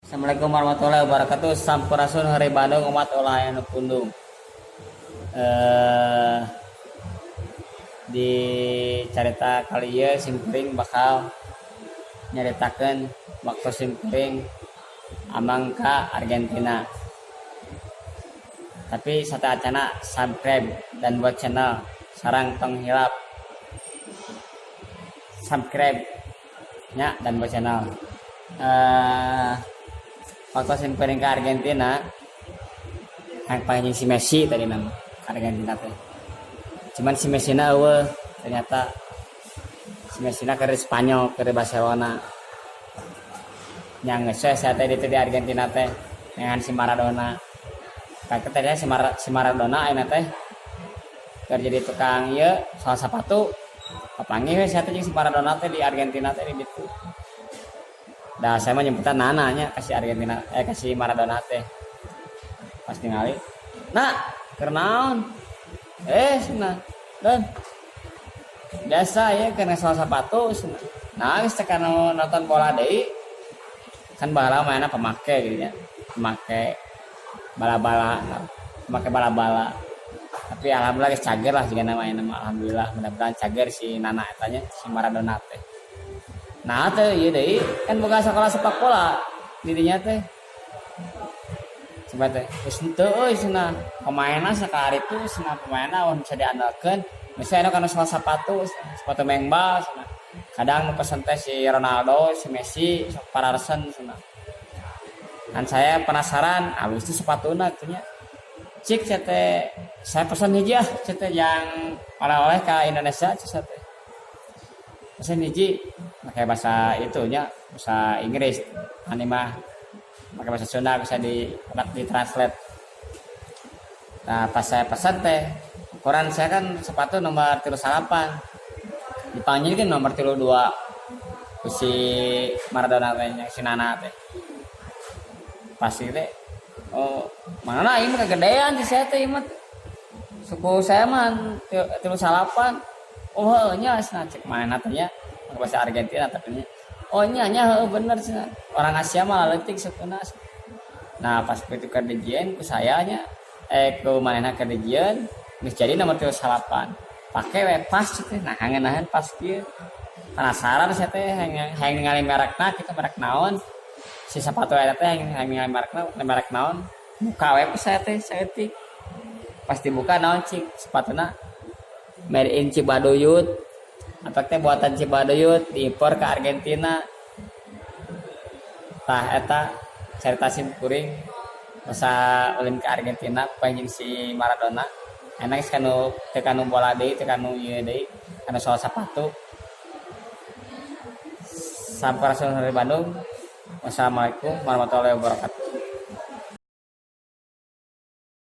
Assalamualaikum warahmatullahi wabarakatuh. Sampurasun, Hore Bandung, umat ulah anu pundung. Di carita kali ieu simkuring bakal nyaritakeun waktu simkuring amang ka Argentina. Tapi sateuacana subscribe dan buat channel, sareng tong hilap subscribe nya dan buat channel. Waktu simkuring ke Argentina yang paling si Messi tadi nama ke Argentina teh, cuman si Messi na euweuh. Ternyata si Messi na ke Spanyol, ke Barcelona. Yang geus saya teh itu di Argentina teh dengan si Maradona. Kayak tadi si Maradona ayeuna teh keur jadi tukang ieu sol sepatu. Kapanggih we saya teh jeung si Maradona teh di Argentina teh di ditu. Dah, saya mah nyebutna Nana nya ka si Argentina, eh, ka si Maradona teh. Pas ningali, "Nak, keur naon?" "Eh," cenah, "dan biasa ya karena sol sepatu," cenah. Nah, geus teh kana nonton bola deui kan. Baheula mainna pamake gitu nya, pamake bala-bala, pamake bala-bala. Tapi alhamdulillah geus cager lah jigana mainna mah, alhamdulillah. Mudah-mudahan cager si Nana eta nya, si Maradona teh. Nah, teh ieu deui kan boga sekolah sepak bola di dinya teh. Coba teh geus henteu euy cenah, pemainna sakali itu cenah, pemainna bisa diandalkeun. Misalnya kana sol sepatu, sepatu mengbal cenah. Kadang nu pesen teh si Ronaldo, si Messi sok pararesen cenah. Kan saya penasaran alus tuh sepatuna kitu nya. Cik saya teh, "Saya pesan hiji ah," cek teh, "yang oleh-oleh ke Indonesia," cek saya teh. "Pesan hiji," pakai bahasa itu nya, bahasa Inggris. Ani mah pakai bahasa Sunda bisa di translate. Nah, pas saya pesan teh, ukuran saya kan sepatu nomor 38, dipanggil kan nomor 32 si Maradona teh, si Nana teh. Pasti teh, "Oh, mana ini mah kegedean sih," saya teh, mah suku saya mah 38. "Oh nya," cenah, cek mana teh nya, bahasa Argentina tapi nya. "Oh nya nya, heuh, bener," cenah, "orang Asia mah leutik sukuna." Nah, pas begitu ke dijieun ku saya nya, eh, ku manehna ke dijieun geus jadi nomor 38, pake we pas teh. Nah, ngenahan pas kieu. Penasaran saya teh, hayang hayang ningali merekna kitu, merek naon si sepatu eta teh, hayang hayang ningali merekna, merek naon. Buka we ku saya teh saeutik. Pas dibuka, naon cik, sepatuna made in Cibaduyut, apa teh, buatan Cibaduyut diimpor ke Argentina. Tah, eta cerita sim kuring masa ulin ke Argentina panggil si Maradona. Enak kanu teu kanu bola deui, teu kanu ieu deui, kanu sol sepatu. Sampurasun dari Bandung. Wassalamualaikum warahmatullahi wabarakatuh.